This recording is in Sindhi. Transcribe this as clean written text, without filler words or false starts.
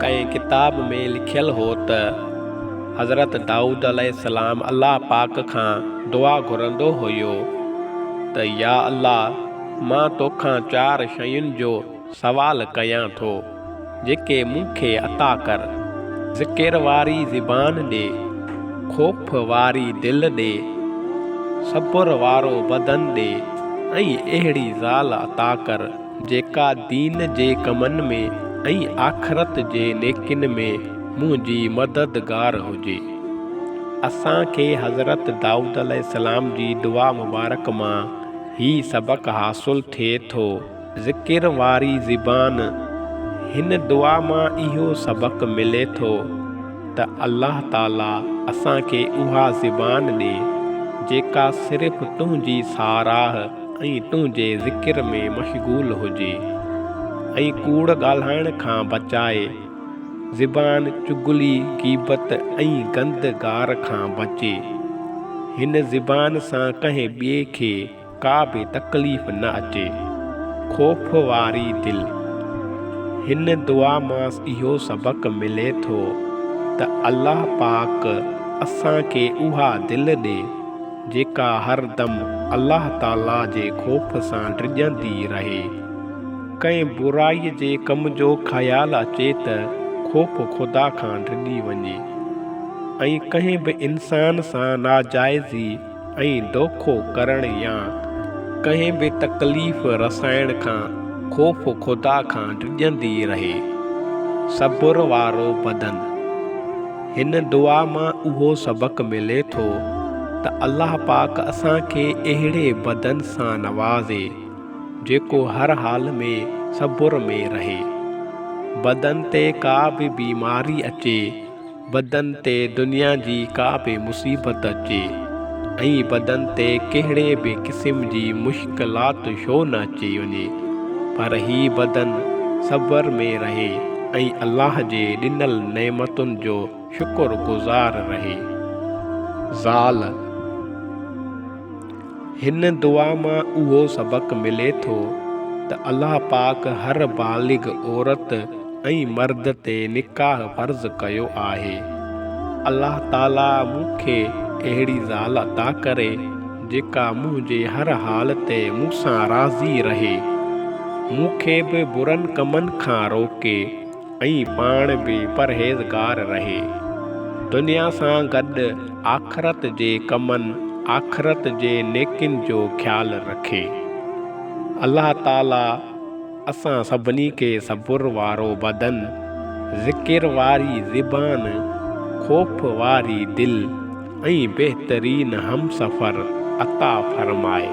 ڪنهن ڪتاب ۾ لکيل هو ته حضرت دائود عليه السلام الله پاڪ کان دعا گهرندو هيو ته يا الله مان توکان چار شين جو سوال ڪيان ٿو جيڪي مون کي عطا ڪر. ذڪر واري زبان ڏي، خوف واري دل ڏي، صبر وارو بدن ڏي ۽ اهڙي زال عطا ڪر. جيڪا دين جي ڪمن ۾ ۽ آخرت جي نيڪين ۾ منهنجي مددگار هجي. اسان کي حضرت دائود عليه السلام جي دعا مبارڪ مان هي سبق حاصل ٿئي ٿو. ذڪر واري زبان، هن دعا مان اهو سبق ملي ٿو ته الله تعالي اسان کي اها زبان ڏي جيڪا صرف تنهنجي ساراهه ۽ تنهنجي ذڪر ۾ مشغول هجي ۽ ڪوڙ ڳالهائڻ کان بچائي، زبان چغلي، غيبت ۽ گند گار کان بچي. هن زبان سان ڪنهن ٻئي کي ڪا به تڪليف نه اچي. خوف واري دل، هن دعا مان اهو سبق ملي ٿو ته الله پاڪ اسان کي اها دل ڏي، جيڪا هر دم الله تعاليٰ جي خوف سان ڊڄندي رهي. ڪنهن برائيء جي ڪم جو خيال اچي ته خوف خدا کان ڊڄي وڃي ۽ ڪنهن به انسان سان ناجائزي ۽ دوکو ڪرڻ يا ڪنهن به تڪليف رسائڻ کان خوف خدا کان ڊڄندي رهي. صبر وارو بدن. هن دعا مان اهو سبق ملي ٿو ته الله پاڪ اسان کي اهڙي بدن سان نوازي جيڪو هر حال ۾ صبر ۾ رهي. بدن تي ڪا به بيماري اچي، بدن تي دنيا جي ڪا به مصيبت اچي ۽ بدن تي ڪهڙي به قسم جي مشڪلات ڇو نه اچي وڃي پر هي بدن صبر ۾ رهي. ۽ الله جي ڏنل نعمتن جو شڪر گذار رهي. زال، هن دعا مان اهو سبق ملي ٿو ته الله پاڪ هر بالغ عورت ۽ مرد تي نڪاح فرض ڪيو آهي. الله تعاليٰ مون کي اهڙي زال عطا ڪري جيڪا منهنجي هر حال تي مون سان راضي رهي، مون کي به برن ڪمن کان روڪي ۽ پاڻ به پرهيزگار رهي. دنيا سان گڏ آخرت جي ڪمن، آخرت جي نيڪين جو خيال رکي. الله تعاليٰ اسان سڀني کي صبر وارو بدن، ذڪر واري زبان، خوف واري دل ۽ بهترين همسفر عطا فرمائي.